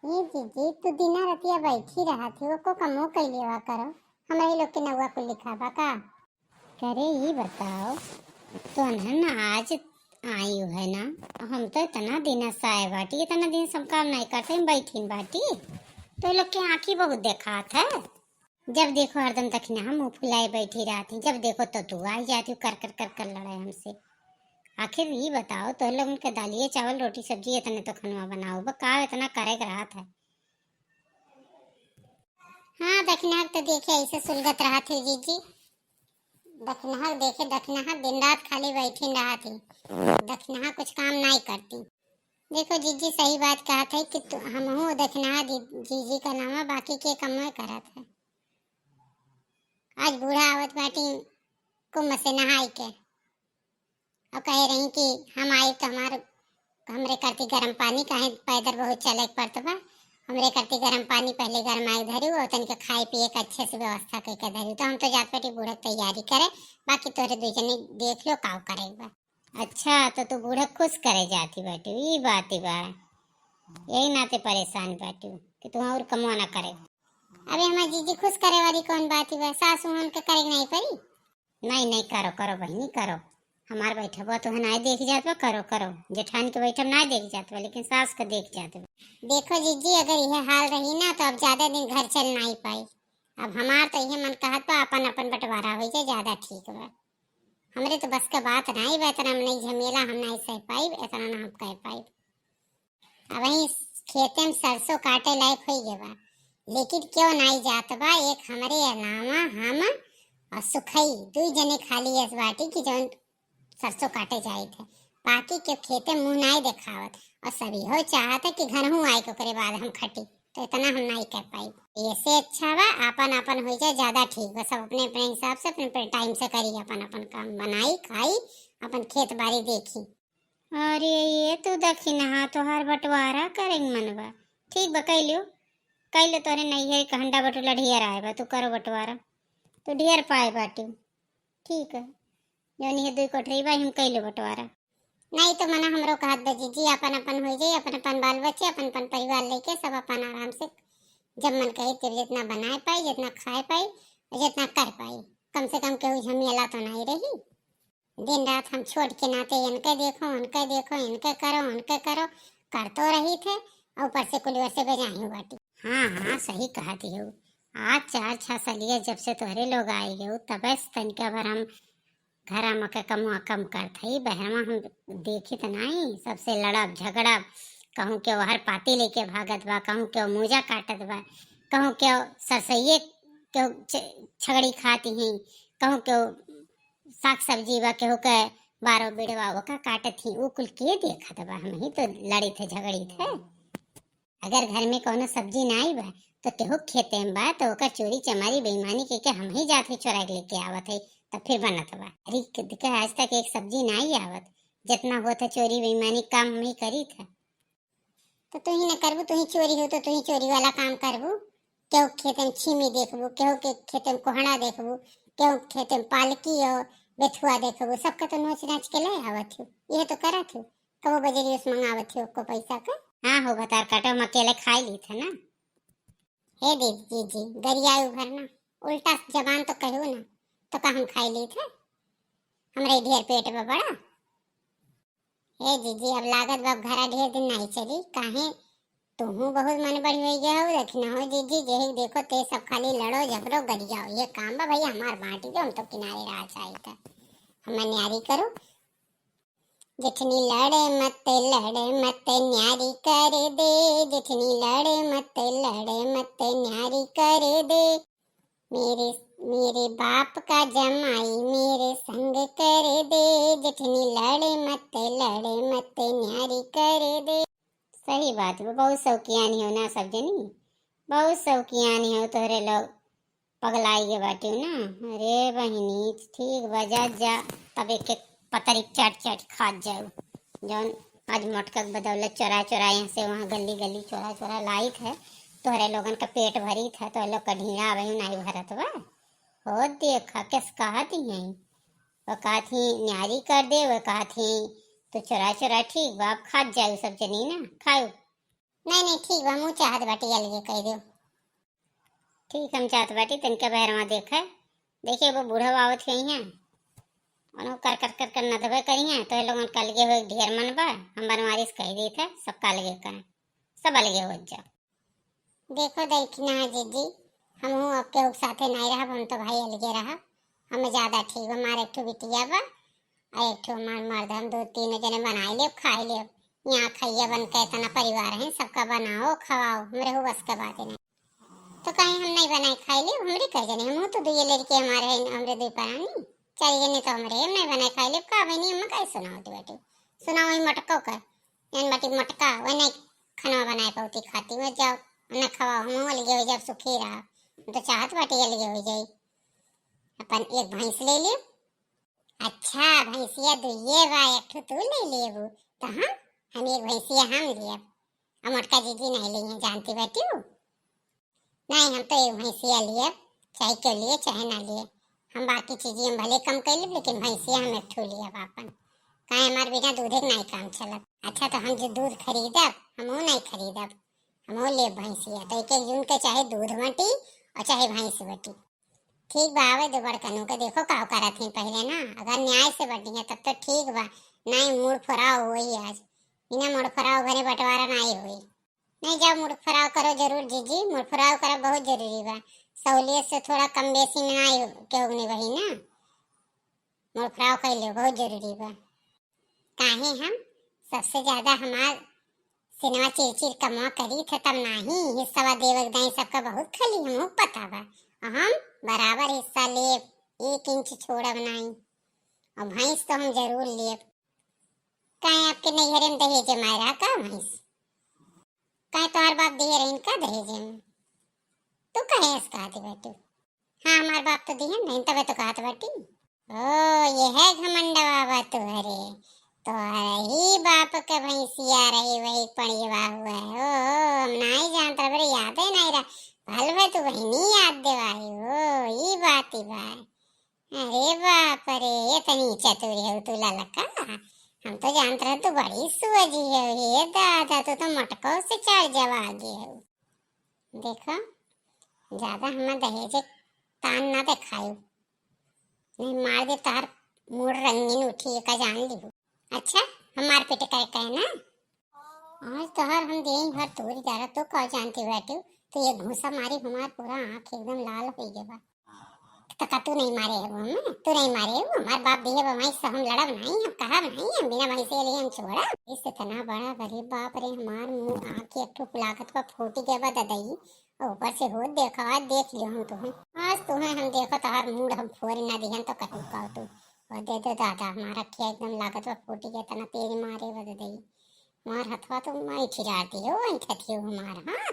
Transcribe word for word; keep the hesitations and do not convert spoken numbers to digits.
ए जीजी, तू दिना रतिया बैठी रहत ही, ओको कमो कइ लेवा करो, हमरे लोग के नउआ कुल लिखावा का? करे ई बताओ, तोहन आज आइउ है ना, हम तो इतना दिन से आए बाटी, इतना दिन से हम काम नहीं करते, हम बैठीन बाटी, तो लोग के आँखी बहुत देखात है। जब देखो हरदम दखिनहा मुँह फुलाए बैठी रहत ही, जब देखो तो तू आई जाती हो कर कर कर कर लड़ाई हमसे। आखिर ई बताओ, तो लोगन के दालिये चावल रोटी सब्जी इतने तो खनवा बनाओ बा, का इतना करे के रहत है? हाँ, दखिनहा के तो देखे ऐसे सुलगत रहत ही जीजी, दखिनहा के देखे, दखिनहा दिन रात खाली बैठीन रहत ही, दखिनहा कुछ काम नाई करती। देखो जीजी, सही बात कहत है कि तू, हमहू दखिनहा जी-, जीजी का नाम है, बाकी के कमवे करत है। आज बूढ़ा आवत बाटी कुंभ से नहाई के, और कहे रही कि हम आई तो हमार, हमरे करती गरम पानी, काहे पैदल बहुत चले के पड़त बा, हमरे करती गरम पानी पहले गरमाई धरू और तनिक खाए पिए के अच्छे से व्यवस्था करके धरू। तो हम तो जात बाटी बूढ़ा के तैयारी करे, बाकी तोहरे दुई जने देख लो का करे के बा। अच्छा, तो तू बूढ़ा खुश करे जाती बाटू, ई बात बा। यही नाते परेशान बाटू कि तू और कमवा ना करे। अबे हमार जीजी खुश करे वाली कौन बात बा? सासू हमन के करे के नहीं पड़ी? नहीं, नहीं, करो, करो बहिनी, करो। हमार बैठबा तो है नाई देख जात बा, करो, करो। जेठान के बैठब नाई देख जात बा, लेकिन सास के देख जात बा। देखो जीजी, अगर यह हाल रही ना तो अब ज्यादा दिन घर चल नाई पाई। अब हमार तो यह मन कहत बा अपन अपन बंटवारा हो जाए, ज्यादा ठीक बा। हमरे तो बस के बात नाई बा, इतना नहीं झमेला हम नाई सह पाइब, इतना ना हम कह पाइब। अब वहीं खेते में सरसों काटे लायक हो गए बा, लेकिन क्यों नाई जात बा, एक हमरे अलावा हम और सुखई दुई जने खाली ऐस बाटी कि जौन सरसों काटे जाइत है, बाकी के खेते मुंह नाई देखावत। और सभी हो चाहत है कि घर हूँ आए के ओकरे बाद हम खटी, तो इतना हम नाई कर पाई। ऐसे अच्छा बा, आपन आपन हो जाए, ज्यादा ठीक बा। सब अपने अपने हिसाब से, अपने अपने टाइम से करी, अपन अपन काम बनाई, खाई, अपन खेत बाड़ी देखी। अरे ये तू दखिनहा, तोहार बंटवारा करे के मन बा। ठीक बा, कइ लियो, कइ लियो, तोरे नैहर के हंडा बटोला ढेर आए बा, तू करो बंटवारा, तू ढेर पाए बाटी। ठीक है, जौन ये दुई कोठरी बा, हम कइ लियो बंटवारा। नहीं तो मना हमरो कहत बा जीजी, अपन अपन हो जाई, अपन अपन बाल बच्चे, अपन अपन परिवार लेके सब अपन आराम से जब मन कहे तब जितना बनाए पाई, जितना खाए पाई और जितना कर पाई, कम से कम केहू झमेला तो नहीं रही। दिन रात हम छोट के नाते इनके देखो, उनके देखो, इनके करो, उनके करो, करतो रही थे, और ऊपर से कुल ओर से बेजाही बाटी। हाँ, हाँ, सही कहत हो। आज चार छह सलिया जब से तोहरे लोग आए हो, तबे से तनिका भर हम घरा में के कमुआ कम करत हई। बहरवा हम देखित नाई, सबसे लड़ब, झगड़ब, कहूँ के ओहर पाती लेके भागत बा, कहूँ के मोजा काटत बा, कहूँ के सरसइये के छ-, छगड़ी खाती ही, कहूँ के साग सब्जी बा, केहू के बारो बिड़वा ओका काटत ही, उ कुल के देखत बा? हम ही तो लड़ित है, झगड़ित है। अगर घर में कौनो सब्जी नाई बा, तो केहू खेते में बा, तो ओकर चोरी चमारी बेईमानी के, के हम ही जात है चोरा के लेके आवत है, तब फिर बनत बा। अरे, के, के आज तक एक सब्जी नाई आवत, जितना होत है चोरी बेईमानी काम हम ही करीत है। तो तू ही न करबू, तू ही चोरी हो तो तू ही चोरी वाला काम करबू। केहू खेते में छीमी देखबू, केहू के खेते में कोहड़ा देखबू, केहू खेते में पालकी और बेथुआ देखबू, सबका तो नोच नाच के ले आवत हो, ये तो करत हो। कबो बजरियो से मंगावत हो को पैसा का? हाँ हो भतार काटो, हम अकेले खाई ली थे ना। हे दीदी जी, गरियाई उभर ना, उल्टा जबान तो कहू ना, तो का हम खाई ली थे? हमरे ढेर पेट बा बड़ा। हे जीजी, अब लागत बा घरा ढेर दिन नहीं चली, काहे तुहू बहुत मन बढ़ी हो गया हो। देखी ना हो जीजी, जेही देखो ते सब खाली लड़ो झगड़ो गरियाओ, ये काम बा भैया हमार बाटी जो हम तो किनारे रहा चाहिए था। हम न्यारी करो। जेठनी लड़े मत, लड़े मत, न्यारी कर दे। जेठनी लड़े मत, लड़े मत, न्यारी कर दे। मेरे, मेरे बाप का जमाई मेरे संग कर दे। जेठनी लड़े मत, लड़े मत, न्यारी कर दे। सही बात बा, बहुत शौकियानी हो ना सब जनी, बहुत शौकियानी हो तोहरे लोग। पगलाई गे बाटिउ ना। अरे बहिनी, ठीक बा, जा, जा, तब एक एक पतरी चाट चाट खात जाउ। जौन आज मोटका के बदौलत चोरा चोरा यहाँ से वहाँ गली गली चोरा चोरा लाइत है, तोहरे लोगन का पेट भरीत है, तोहरे लोग का ढींगा अबहिं नाई भरत बा। हो देखा, किस कहत ही हैं, वो कहत ही न्यारी कर दे, वो कहत ही तो चोरा चोरा ठीक बा, अब खात जाउ सब जनी ना, खाउ। नहीं, नहीं, ठीक बा, हमहू चाहत बाटी अलगे कइ देउ। ठीक, हम जात बाटी, तनिका बहरवा देखे। देखिए, वो बूढ़ा आवत हुई हैं, उन्हों कर कर कर कर नदबे करी हैं, तो ये लोगन का अलगे हो एक ढेर मन बा। हम बनवारी से कह दी थे, सबका अलगे करें, सब अलगे हो जाओ। देखो, देखी ना है जीजी, हमहू अब केहू के साथे नहीं रहब, हम तो भाई अलगे रहब। हमें ज्यादा ठीक बा, हमार एक ठो बिटिया बा और एक ठो हमार मर्द, हम दो तीन जने बनाई लेब, खाई लेब। यहाँ खइया बन के इतना परिवार है, सबका बनाओ, खवाओ, हमरे हो बस के बात नहीं। तो कहीं हम नहीं बनाए खाई लेब, हमरे कह जने, हमहू तो दुइये लड़के हमारे हैं, हमरे दुई परानी, चार जने तो हमरे, हम नहीं बनाए खाई लेब, का बनी, हम कहीं सुनाओ दे बेटी, सुनाओ ही मटको का, यानी बाटी मटका, वह नहीं खाना बनाए पौती खाती, वह जाओ, उन्हें खवाओ, हम अलगे हो जाब, सुखी रहा। हम तो चाहत बाटी अलगे हो जाई, अपन एक भैंस ले लियो। अच्छा, भैंसिया दुइये बा, एक ठो तू ले लेबू, तो हम, हम एक भैंसिया हम लियब, और मोटका जीजी नहीं लेइहैं, जानती बाटियो। नहीं, हम तो एक भैंसिया लियब, चाहे क्यों लिए, चाहे ना लिए। हम बाकी चीजें हम भले कम कर लेब, लेकिन भैंसिया हम एक ठो लियब आपन। काहे हमार बिना दूधे के नहीं काम चलत। अच्छा, तो हम जो दूध खरीदब, हम वो नहीं खरीदब, हम वो लेब भैंसिया। तो एक एक जून के चाहे दूध बटी और चाहे भैंस बटी। ठीक बा, आवे दो बड़कनों के, देखो का करत हैं पहले ना। अगर न्याय से बटी है तब तो ठीक बा, नहीं मुड़ फोराव होई आज। बिना मुड़ फोराव घरे बंटवारा नहीं होई। नहीं, जाओ, मुड़ फराव करो जरूर जीजी, मुड़ फराव करब बहुत जरूरी बा। सहूलियत से थोड़ा कम बेसी में ना आयु केहू ने वही ना, मुड़ फराव कर लो, बहुत जरूरी बा। काहे हम सबसे ज्यादा हमार सिनवा चिरचिर कमवा करी थे, तब नाही हिस्सा देवक दाई सबका बहुत खली, हमहू पता बा। हम बराबर हिस्सा लेब, एक इंच छोड़ब नाही। और भैंस तो हम जरूर लेब। काहे आपके नैहरे में दहेज मारा का भैंस? काहे तोहार बाप दिए रहिन का दहेज में? तू काहे ऐसे कहत बाटू? हाँ, हमार बाप तो दिहन नहीं, तबे तो कहत बाटी। ओ, ये है घमंडवा बा तुहरे। तोहरे ही बाप के भैंसिया रही, वही पड़ियवा हुआ है। ओ, हम नहीं जानत रहे, यादे नहीं रहा। भल में तू बहिनी याद देवाई। ओ, ई बात ही बा। अरे बाप रे, इतनी चतुर है तू ललका। हम तो जानत रहे तू बड़ी सुअजी है। हे दादा, तू तो मटको से चढ़ जवा आगे है। देखो, ज्यादा हमें दहेज तान ना देखायो, नहीं मार दे तार मूड़ रंगीन उठी, का जान लिहू। अच्छा, हम मारपीट करे कहे ना? आज तोहर हम देही भर तोरी डारा, तो का जानती बाटू, तो ये घूसा मारी हमार पूरा आँख एकदम लाल हो गया बा। तो का तू नहीं मारे हो हमें? तू नहीं मारे हो? हमार बाप दिए बा भैंस से हम लड़ब नहीं, हम कहब नहीं, हम बिना भैंसे लिए हम छोड़ब। इस इतना बड़ा, अरे बाप रे, हमार मुँह आँख एक ठो लागत बा फूटी गया बा ददई। और ऊपर से हो देखा, आज देख लियो हम तुम्हें। आज तुम्हें हम देखो, तोहार मूड़ हम फोड़ ना दिहन तो कटू का तू। और दे दे दादा, हमारा क्या एकदम लागत बा फूटी गया, इतना तेरी मारे बा ददई। हमार हथवा तो मैं खिजाती हो, वहीं खती हो हमार, हाँ?